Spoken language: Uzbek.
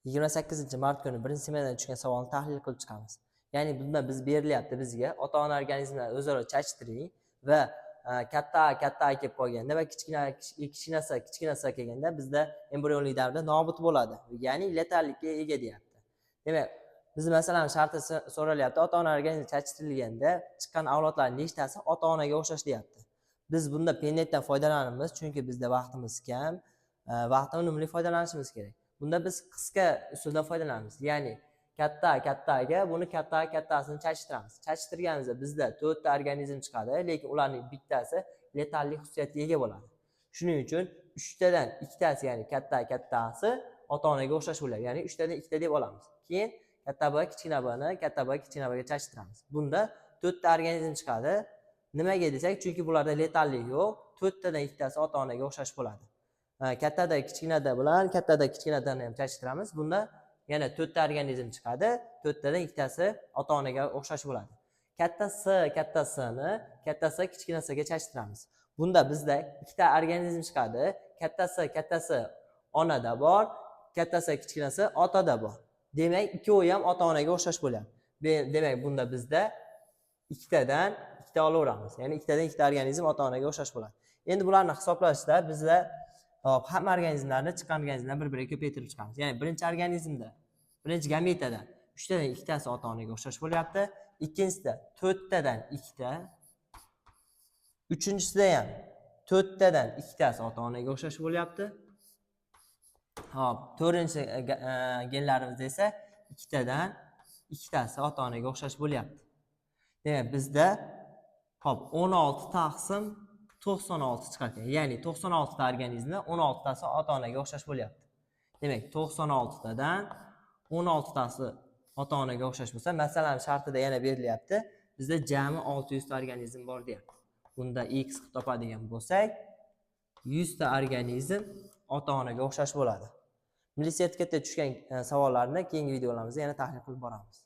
28 mart kuni birinchi smenadan tushgan savolni tahlil qilib chiqamiz. Ya'ni bunda biz berilyapti bizga ota-ona organizmlarni o'zaro chachtiring va katta A katta A kelib qolganda va kichkina kichkina S kichkina S kelganda bizda embrionlik davrda nobud bo'ladi. Ya'ni letallikka ega deyapti. Demak, biz masalan sharti so'ralyapti, ota-ona organizmi chachtirilganda chiqqan avlodlar nechtasi ota-onaga o'xshash deyapti. Biz bunda Pennetdan foydalanamiz, chunki bizda vaqtimiz kam, vaqtni unumli foydalanishimiz kerak. Bunda biz qisqa usuldan foydalanamiz. Ya'ni katta A katta Aga buni katta A kattasini chachtiramiz. Chachtirganimizda bizda to'rtta organizm chiqadi, lekin ularning bittasi letallik xususiyatiga ega bo'ladi. Shuning uchun uchtadan ikkitasi, ya'ni katta A kattasi ota-onaga o'xshash bo'ladi. Ya'ni uchtadan ikkita deb olamiz. Keyin katta B kichkina B ni katta B kichkina B ga chachtiramiz. Bunda to'rtta organizm chiqadi. Nimaga desak, chunki bularda letallik yo'q. To'rttadan ikkitasi ota-onaga o'xshash bo'ladi. Kattada kichkinada bilan kattada kichkinadani ham chachtiramiz. Bunda yana to'rtta organizm chiqadi. To'rttadan ikkitasi ota-onaga o'xshash bo'ladi. Katta S katta S ni katta S kichkina S ga chachtiramiz. Bunda bizda ikkita organizm chiqadi. Katta S katta S onada bor, katta S kichkina S otada bor. Demak, ikkovi ham ota-onaga o'xshash bo'lyapti. Demak, bunda bizda ikkitadan ikkita olaveramiz. Ya'ni ikkitadan ikkita organizm ota-onaga o'xshash bo'ladi. Endi bularni hisoblashda bizda hop, hamma organizmlarni chiqqan organizmlarni bir-biriga ko'paytirib chiqamiz. Ya'ni birinchi organizmda, birinchi gametada uchtadan ikkitasi ota-onaga o'xshash bo'lyapti. Ikkinchisida to'rttadan ikkita, uchinchisida ham to'rttadan ikkitasi ota-onaga o'xshash bo'lyapti. Hop, to'rtinchi genlarimizda esa ikkitadan ikkitasi ota-onaga o'xshash bo'lyapti. Demak, bizda hop 16 taqsim 96 chiqar ekan. Ya'ni 96 ta organizmda 16 tasi ota-onaga o'xshash bo'lyapti. Demak, 96 tadan 16 tasi ota-onaga o'xshash bo'lsa, masalan, shartida yana berilyapti. Bizda jami 600 ta organizm bor deyapti. Bunda x qilib topadigan bo'lsak, 100 ta organizm ota-onaga o'xshash bo'ladi. Milliy sertifikatda tushgan savollarni keyingi videolarimizda yana tahlil qilib boramiz.